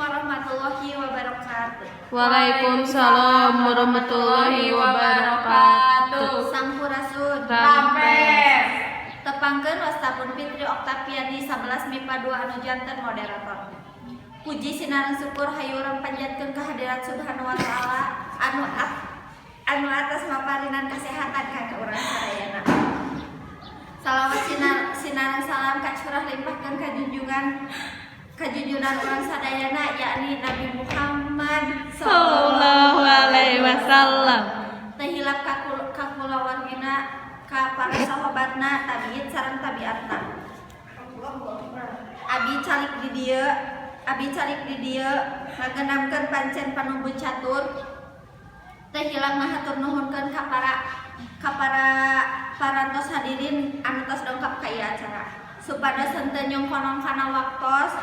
warahmatullahi wabarakatuh. Waalaikumsalam warahmatullahi wabarakatuh. Sampurasun. Rampes. Tepangkeun, wasta pun Fitri Oktaviani 11 MIPA 2 anu janten moderator. Puji sinareng syukur hayu urang panjatkeun kehadirat Subhanahu wa Ta'ala anu atas maparinan kesehatan ka urang sadayana. Salawat sinareng salam kacurah limpahkeun ka junjungan urang sadayana, yakni Nabi Muhammad Sallallahu alaihi wasallam. Teu hilap ka kulawargina, ka para sahabatna, tabiin sareng tabiatna. Abi calik di dieu ngagenapkeun pancen panumbun catur. Teu hilap ngahatur nuhunkeun ka para parantos hadirin anu tos dongkap ka ieu acara. Supados henteu nyongkonong kana waktos,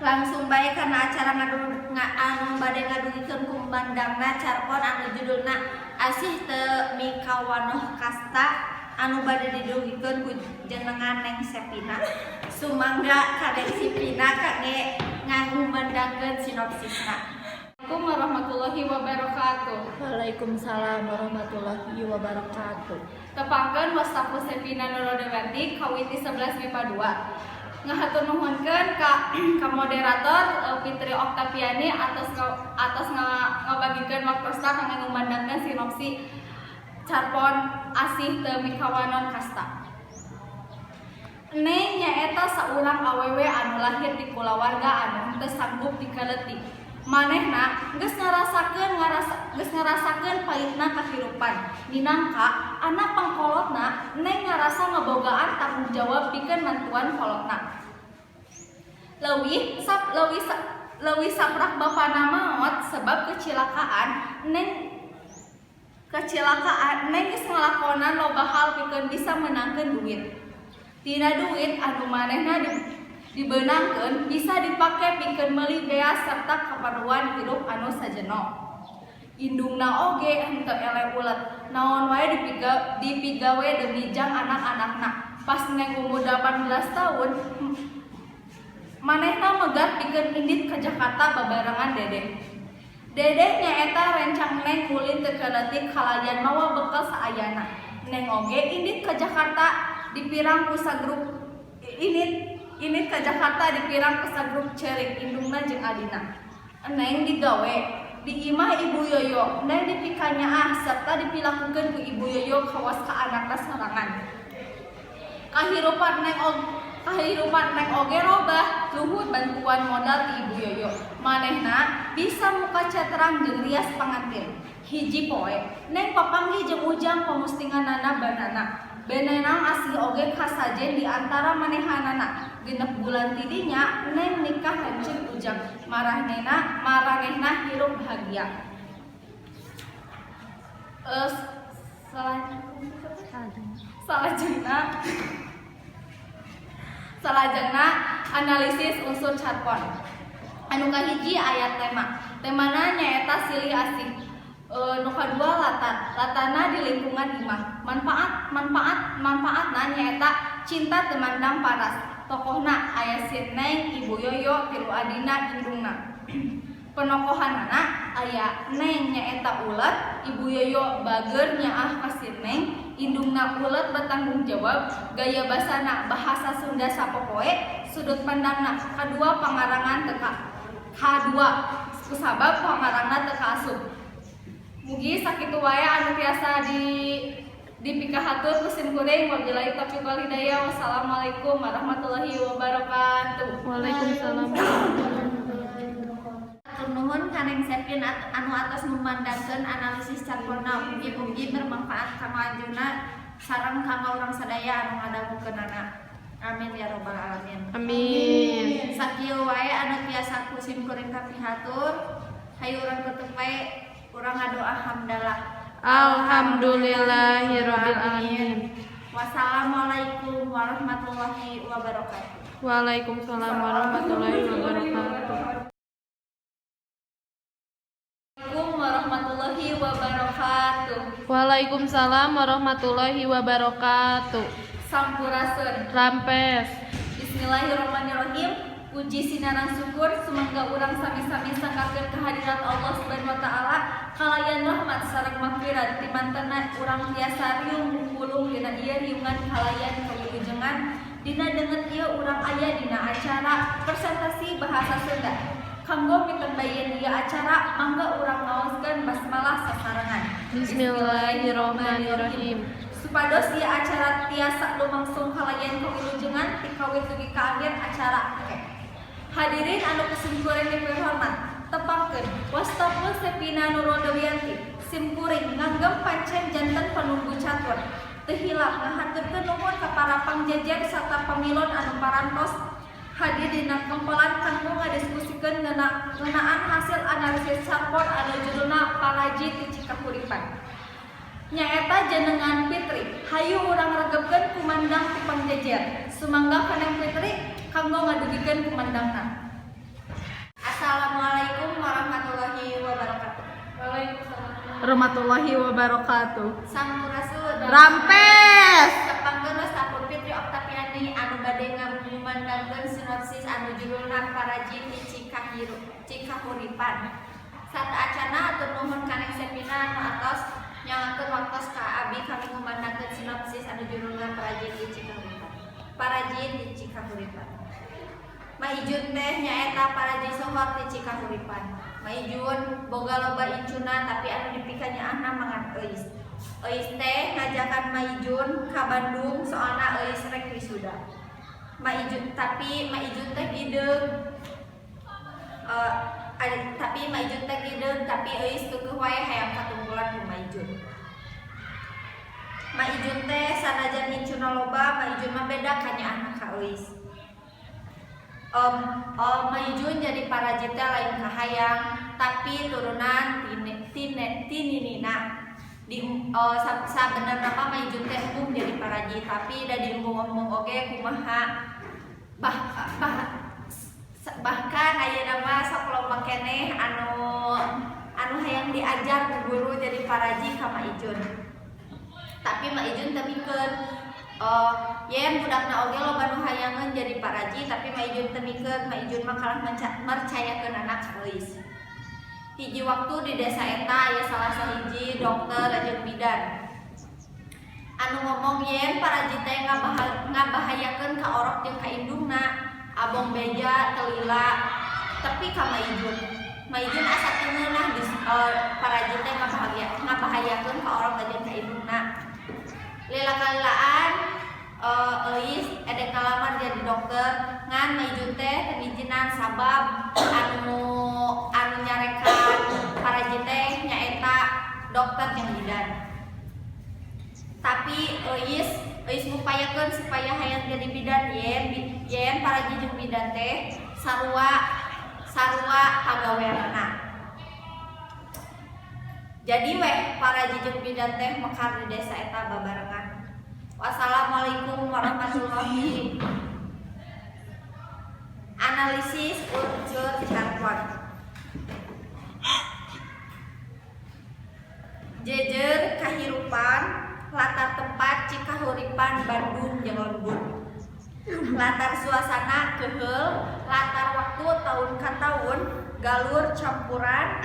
langsung bae kana acara anu bade ngadugikeun kumandangna carpon anu judulna Asih Teu Mikawanoh Kasta, anu bade didugikeun ku jenengan Neng Sepina. Sumangga ka Neng Sepina kangge ngangumandangkeun sinopsisna. Assalamualaikum warahmatullahi wabarakatuh. Waalaikumsalam warahmatullahi wabarakatuh. Tepangkeun, wasta pun Sepina Nurodewanti kawiti 11 MIPA 2. Ngahatur nuhunkeun ka moderator Fitri Oktaviani atas ngabagikeun waktosna kangge ngumandangkeun sinopsi carpon Asih Teu Mikawanoh Kasta. Neng nyaeta saurang awewe anu lahir di kulawarga anu henteu sanggup dikaleutik. Manehna geus ngarasakeun pahitna kahirupan. Minangka anak pangkolotna, Neng ngarasa ngabogaan tanggung jawab pikeun mantuan kolotna. Leuwih saprak bapana maot sebab kecelakaan, Neng geus ngalakonan loba hal pikeun bisa meunangkeun duit. Tina duit anu manehna dibeunangkeun bisa dipake pikeun meuli beas serta kaperluan hirup anu sajeno. Indungna oge henteu eleh ulet, naon wae dipigawe demi jang anak-anakna. Pas Neng umur 18 tahun, manehna megat pikeun indit ka Jakarta babarengan Dedeh. Dedeh nyaeta rencang Neng, ulin teu kaleutik kalayan mawa bekel saayana. Neng oge indit ka Jakarta dipirang ku sagrup indit indit ka Jakarta dipirang ku sagrup ceurik indungna jeung adina. Neng digawe di imah Ibu Yoyo. Neng dipikanyaah serta dipilakukeun ku Ibu Yoyo kawas ka anakna sorangan. Kahirupan Neng oge robah luhut bantuan modal ti Ibu Yoyo. Manehna bisa muka cetrang jeung rias pangantin. Hiji poe, Neng papanggih jeung Ujang, pamustinganana banana. Benenang asih oge kasajen di antara manehanana. 6 bulan tidinya Neng nikah lanceuk Ujang. Maranehna hirup bahagia. Eh, salajengna analisis unsur carpon. Anu kahiji aya tema. Temana nyaeta silih asih. Nu kadua latar. Latarna di lingkungan imah. Manfaatna nyaeta cinta teu mandang paras. Tokohna aya si Neng, Ibu Yoyo, tilu adina, indungna. Penokohanana aya Neng nyaeta ulet, Ibu Yoyo bager nyaah ka si Neng, indungna ulet bertanggung jawab, gaya basana bahasa Sunda sapopoe, sudut pandangna kadua pangarangan teu kadua kusabab pangarangna teu kaasup. Mugi sakitu wae anu tiasa dipikahatur ku sim kuring. Wabillahi taufiq wal hidayah. Wassalamualaikum warahmatullahi wabarakatuh. Waalaikumsalam. Hatur nuhun ka Neng Sepin anu atos ngumandangkeun analisis carponna. Mugi-mugi bermanfaat kanggo anjeunna sareng kanggo urang sadaya anu ngadangukeunana. Amin ya robbal alamin. Amin. Sakieu wae anu tiasa ku sim kuring kapihatur. Hayu urang tutup wae, urang ngadoa hamdalah. Alhamdulillahirabbil alamin. Wassalamualaikum warahmatullahi wabarakatuh. Waalaikumsalam warahmatullahi wabarakatuh. Assalamualaikum warahmatullahi wabarakatuh. Waalaikumsalam warahmatullahi wabarakatuh. Sampurasun. Rampes. Bismillahirrahmanirrahim. Puji sinareng syukur sumangga urang sami-sami sanggakeun kehadirat Allah Subhanahu wa taala kalayan rahmat sareng magfirat dimantena urang tiasa riung pulung dina ieu riungan kalayan kawilujengan dina danget ieu urang aya dina acara presentasi bahasa Sunda. Kanggo mitembayan ieu acara, mangga urang ngaoskeun basmalah sasarengan. Bismillahirrahmanirrahim. Supados ieu acara tiasa lumangsung kalayan kawilujengan ti kawit dugi ka akhir acara oke. Hadirin anu ku simkuring dipihormat, tepangkeun, wasta pun Sepina Nurul Dewianti, simkuring nganggem pancen janten panumbu catur. Teu hilap ngahaturkeun nuhun ka para pangjejer sarta pamilon anu parantos hadir dina kempelan kanggo ngadiskusikeun ngeunaan hasil analisis carpon anu judulna Paraji ti Cikahuripan. Nyaeta jenengan Fitri, hayu urang regepkeun kumandang ti pangjejer. Sumangga ka Neng Fitri kanggo ngadugikeun kumandangna. Assalamualaikum warahmatullahi wabarakatuh. Warahmatullahi wabarakatuh. Sampurasun. Rampes. Tepangkeun, wasta pun Fitri Oktaviani anu bade ngumandangkeun sinopsis anu judulna Paraji ti Cikahuripan. Sateuacanna hatur nuhun ka Neng Sepina anu atos nyangakeun waktos ka abi kami ngumandangkeun sinopsis anu judulna Paraji ti Cikahuripan. Paraji ti Cikahuripan. Maijun teh nyaeta paraji sohor ti Cikahuripan. Maijun boga loba incuna, tapi anu dipikanyaahna mah ngan Euis. Euis teh ngajakan Maijun ka Bandung soalna Euis rek wisuda. Maijun, tapi Maijun teh gideung. Eh, tapi Maijun teh gideung, tapi Euis keukeuh wae hayang katungkulan ku Maijun. Maijun teh sanajan incuna loba, Maijun mah beda kanyaahna ka Euis. Maijun jadi paraji teh lain kahayang, tapi turunan ti ninina. Di sabenerna mah Maijun teh embung jadi paraji, tapi da diembung-embung oge kumaha, bah, bah, bahkan ayeuna mah sok loba keneh anu anu hayang diajar ku guru jadi paraji ka Maijun. Tapi Maijun teu mikeun. Yen budakna oge loba nu hayangeun jadi paraji, tapi Maijun teu mikeun. Maijun mah kalah mercayakeun anak ka Euis. Hiji waktu di desa eta aya salah sahiji dokter jeung bidan anu ngomong yen paraji teh ngabahayakeun ka orok jeung ka indungna. Abong beja teu lila tapi ka Maijun. Maijun asa teu ngeunah di paraji teh ngabahayakeun ka orok jeung ka indungna. Lila kalilaan Euis edek ngalamar jadi dokter, ngan Maijun teh teu ngijinan sabab anu anu nyarekan paraji teh nyaeta dokter jeung bidan. Tapi Euis Euis ngupayakeun supaya hayang jadi bidan, yen paraji jeung bidan teh sarua sarua pagaweanana. Jadi weh paraji jeung bidan teh mekar di desa eta babarengan. Wassalamualaikum warahmatullahi. Analisis unsur carpon. Jejer kahirupan, latar tempat Cikahuripan, Bandung jeung lembur. Latar suasana keheul, latar waktu tahun ka tahun, galur campuran,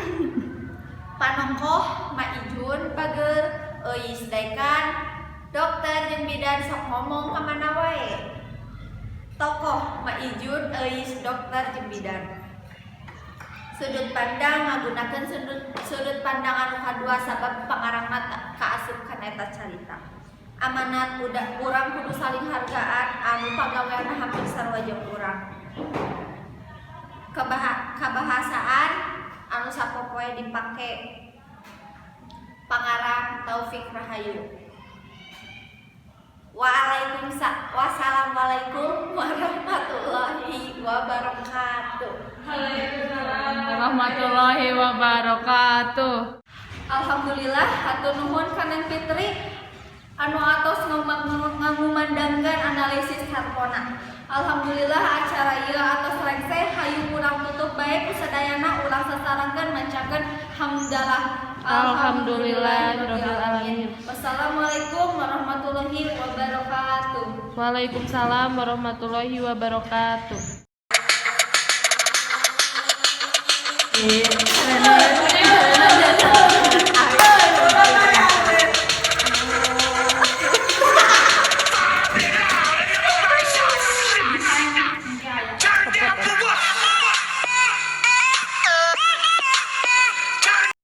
panokoh Maijun bager, Euis dekan, dokter jeung bidan sok ngomong ka mana wae. Tokoh Maijun, Euis, dokter jeung bidan. Sudut pandang ngagunakeun sudut sudut pandang anu kadua sabab pangarangna kaasup kana eta carita. Amanat udah urang kudu saling hargaan, anu pagaweanna hampir sarua jeung urang. Kabahasaan anu sapopoe dipake. Pangarang Taufik Rahayu. Waalaikumsalam. Wassalamualaikum warahmatullahi wabarakatuh. Warahmatullahi wabarakatuh. Alhamdulillah, hatur nuhun ka Neng Fitri anu atos ngumandangkeun analisis carponna. Alhamdulillah acara ieu atos rengse, hayu urang tutup bae ku sadayana urang sasarengkeun macakeun hamdalah. Alhamdulillahirabbil alamin. Wassalamualaikum warahmatullahi wabarakatuh. Waalaikumsalam warahmatullahi wabarakatuh. Keren.